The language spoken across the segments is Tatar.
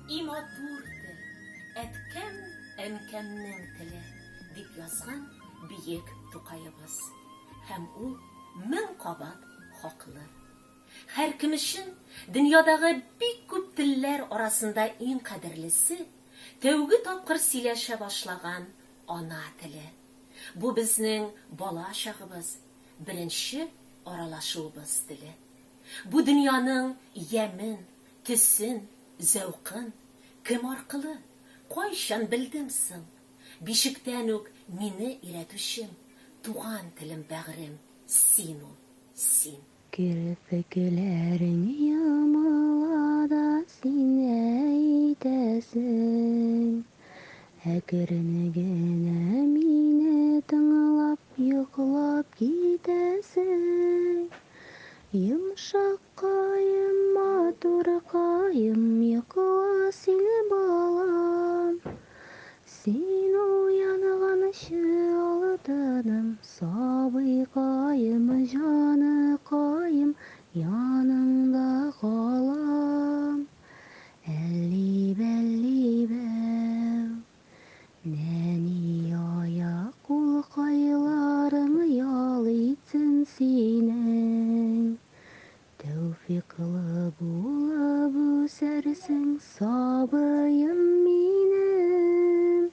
И матур тел, әткәм, әнкәмнең теле, дип язган биек Тукаебыз. Һәм ул 1000 кабат хаклы. Һәркем өчен дөньядагы бик күп телләр арасында иң кадерлесе, тәүге тапкыр сөйләшә башлаган ана теле. Бу безнең бала чагыбыз, беренче аралашуыбыз теле. Бу дөньяның ямен, төсен, зәүкын кем аркылы, кайчан белдем соң? Бишектән үк мине өйрәтүчем, туган телем бәгърем, син ул, син. Керфекләрең йомыла да син әйтәсең, Әкрен генә мине тыңлап йоклап китәсең. Йомшаккаем, матуркаем, йокла син, балам. Син уянганчы алтыным, сабыйкаем, җаныкаем, яныңда калам. Әлли-бәлли бәү. Нәни аяк-кулкайларың ял итсен синең. Тәүфикълы булып үсәрсең, сабыем минем.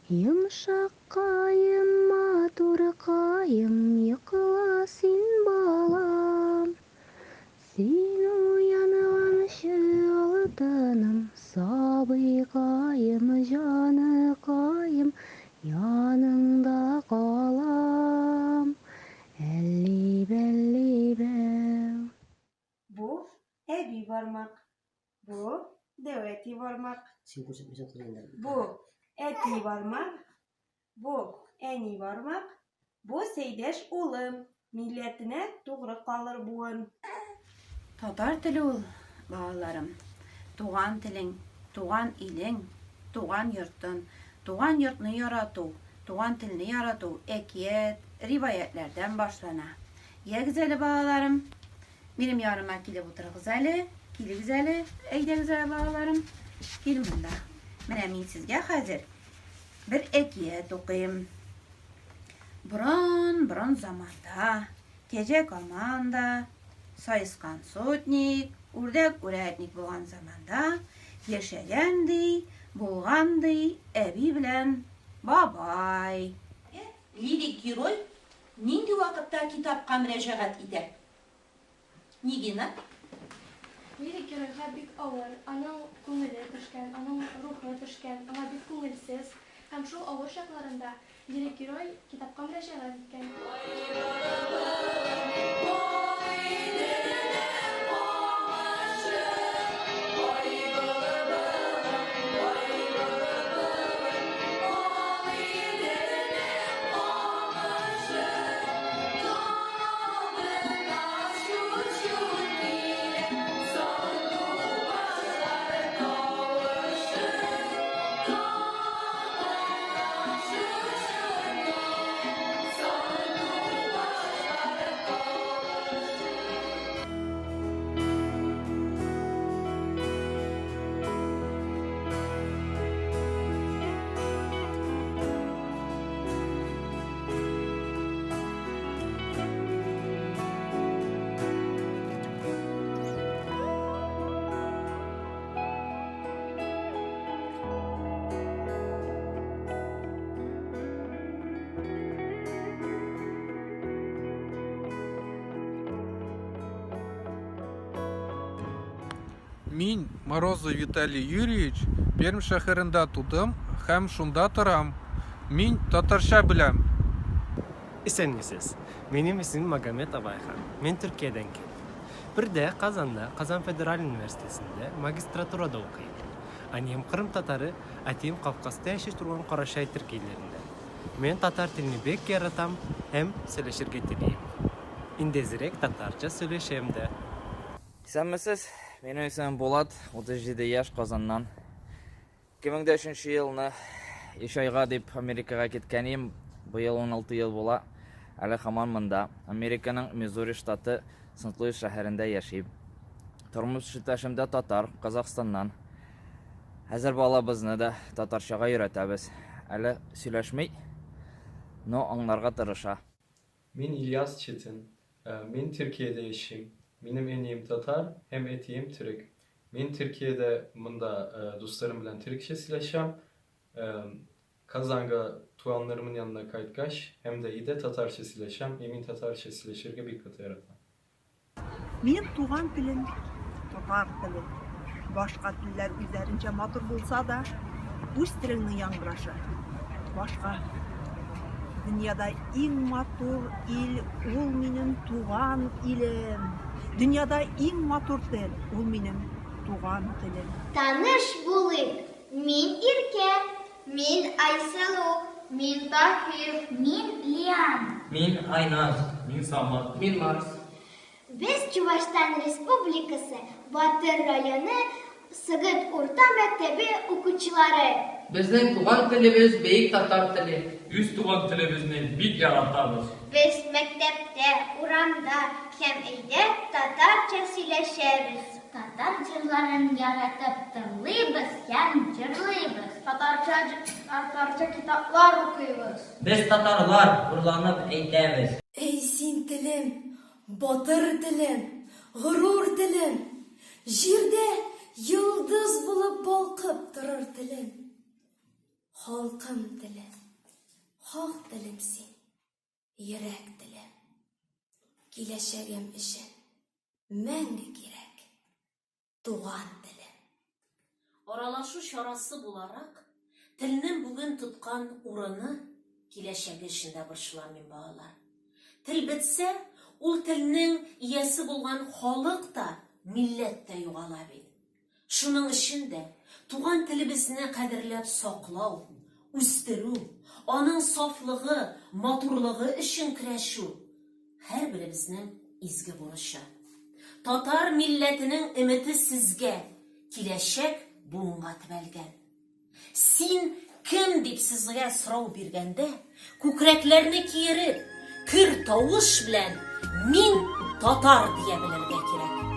Йомшаккаем, матуркаем, йокла син, балам. Син уянганчы алтыным, сабыйкаем, җаныкаем, яныңда калам. Әлли-бәлли бәү. Бу, әби бармак. Бу, дәү әти бармак. Син күрсәтмәсәң кызгандар. Бу, әти бармак. Бу, әни бармак. Бу, Сәйдәш улым. Милләтенә тугры калыр буын. Татар теле ул, балаларым, туган телең, туган илең, туган йортын, туган йортны ярату, Туган телне ярату әкият, риваятьләрдән башлана. Ягез әле, балаларым, минем яныма килеп утырыгыз әле, килегез әле, әйдәгез әле, балаларым, кил монда. Менә мин сезгә хәзер бер әкият укыйм. Борын-борын заманда Кәҗә команда, Саескан сотник, Үрдәк үрәтник булган заманда яшәгән ди, булган ди әби белән бабай. Лирик герой нинди вакытта китапка мөрәҗәгать итә? Нигина. Лирик геройга бик авыр, аның күңеле төшкән, аның рухы төшкән, аңа бик күңелсез. Һәм шул авыр чакларында лирик герой китапка мөрәҗәгать иткән. Мин, Морозов Виталий Юрьевич, Пермь шәһәрендә тудым һәм шунда торам. Мин татарча беләм. Исәнмесез! Минем исемем Магомед Абайхан. Мин Төркиядән килдем. Бирдә, Казанда, Казан федераль университетында магистратурада укыйм. Әнием кырым татары, әтием Кавказда яши торган карачай төркиләреннән. Мин татар телне бик яратам һәм сөйләшергә телим. Инде әзрәк татарча сөйләшәм дә. Исәнмесез! Минем исемем Булат, 37 яшь, Казаннан. 2003 елны өч айга дип Америкага киткән идем. Быел 16 ел була. Әле һаман монда. Американың Миссури штаты Сент-Луис шәһәрендә яшим. Тормыш иптәшем дә татар, Казахстаннан. Хәзер балабызны да татарчага өйрәтәбез. Әле сөйләшми, но аңларга тырыша. Мин Ильяс Четин. Мин Төркиядә яшим. Минем әнием татар һәм әтием төрек. Мин Төркиядә монда дусларым белән төрекчә сөйләшәм. Казанга туганнарымның янына кайткач һәм дә өйдә татарча сөйләшәм и мин татарча сөйләшергә бик каты яратам. Минем туган телем, татар теле. Башка телләр үзләренчә матур булса да, үз телеңнең яңгырашы башка. Дөньяда иң матур ил ул минем туган илем. Дөньяда иң матур тел ул минем туган телем. Таныш булыйк, мин Иркә, мин Айсылу, мин Таһир, мин Лиана. Мин Айназ. Мин Самат. Мин Марс. Без Чувашстан Республикасы Батыр районы Сыгыт урта мәктәбе укучылары. Безнең туган телебез, бөек татар теле. Үз туган телебезне бик яратабыз. Без мәктәптә, урамда һәм өйдә татарча сөйләшәбез. Татар җырларын яратып тыңлыйбыз һәм җырлыйбыз. Татарча татарча китаплар укыйбыз. Без татарлар, горурланып әйтәбез. Әй син телем, батыр телем, горур телем, Җирдә йолдыз булып балкып торыр телем. Халкым теле, хак телем син, йөрәк телем. Киләчәгем өчен мәңге кирәк туган телем. Аралашу чарасы буларак, телнең бүген тоткан урыны, киләчәге өчен дә борчылам мин, балалар. Тел бетсә, ул телнең иясе булган халык та, милләт тә югала бит. Шуның өчен дә туган телебезне кадерләп саклау, үстерү, аның сафлыгы, матурлыгы өчен көрәшү, һәрберебезнең изге бурычы. Татар милләтенең өмете сезгә, киләчәк буынга төбәлгән. Син кем дип сезгә сорау биргәндә, күкрәкләрне киереп, көр тавыш белән мин татар дия белергә кирәк.